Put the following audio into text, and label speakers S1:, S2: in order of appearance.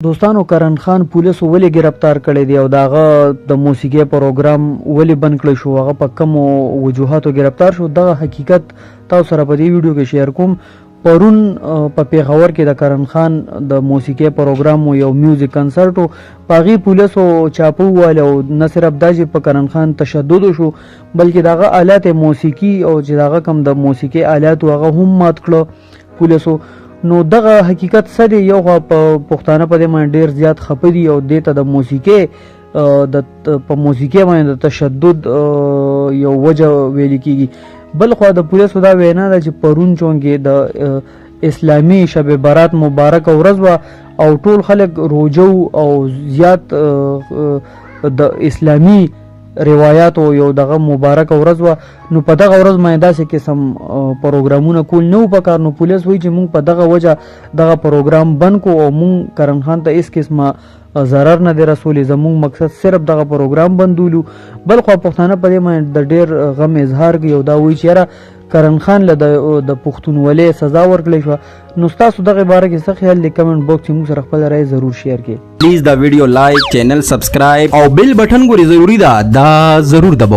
S1: دوستانو کرن خان پولیسو ولې ګرفتار کړی دی او د هغه د موسیقۍ پروګرام ولې بند کړی شو، هغه په کومو وجوهاتو ګرفتار شو، دغه حقیقت تاسو سره په دې ویډیو کې شیر کوم. پرون په پیښور کې د کرن خان د موسیقۍ پروګرام و، یو میوزیک کنسرت و، په هغې پولیسو چاپه ووهله او نه صرف دا چې په کرن خان تشدد وشو، بلکې د هغه آلات موسیقي او چې د هغه کوم د موسیقۍ آلات و هغه هم مات کړه پولیسو. نو دغه حقیقت څه دی؟ یو خوا په پښتانه په دې باندې ډېر زیات خپه دي او دې ته د موسیقۍ د په موسیقۍ باندې د تشدد یو وجه ویل کیږي. بل خوا د پولیسو دا وینا ده چې پرون چونکې د اسلامي شب برات مبارک ورځ وه او ټول خلک روژه او زیات د اسلامي روایاتو یو دغه مبارک ورځ وه، نو په دغه ورځ باندې داسې قسم پروګرامونه کول نه وو پکار. نو پولیس وایي چې موږ په دغه وجه دغه پروګرام بند کو او موږ کرن خان ته هیڅ قسمه ضرر نه دی رسولی، زموږ مقصد صرف دغه پروګرام بندولو. بلخوا پښتانه په دې باندې د ډېر غم اظهار کوي او دا وایي چې یاره کرن خان له د پښتونولۍ سزا ورکړی شوه. نو ستاسو دغه باره کې څه خیال دی؟ کمنټ باکس کې موږ سره خپله رایه ضرور شیر کړئ.
S2: پلیز دا ویډیو لایک، چینل سبسکرایب او بیل بټن ګوري ضروری ده، دا ضرور دباو.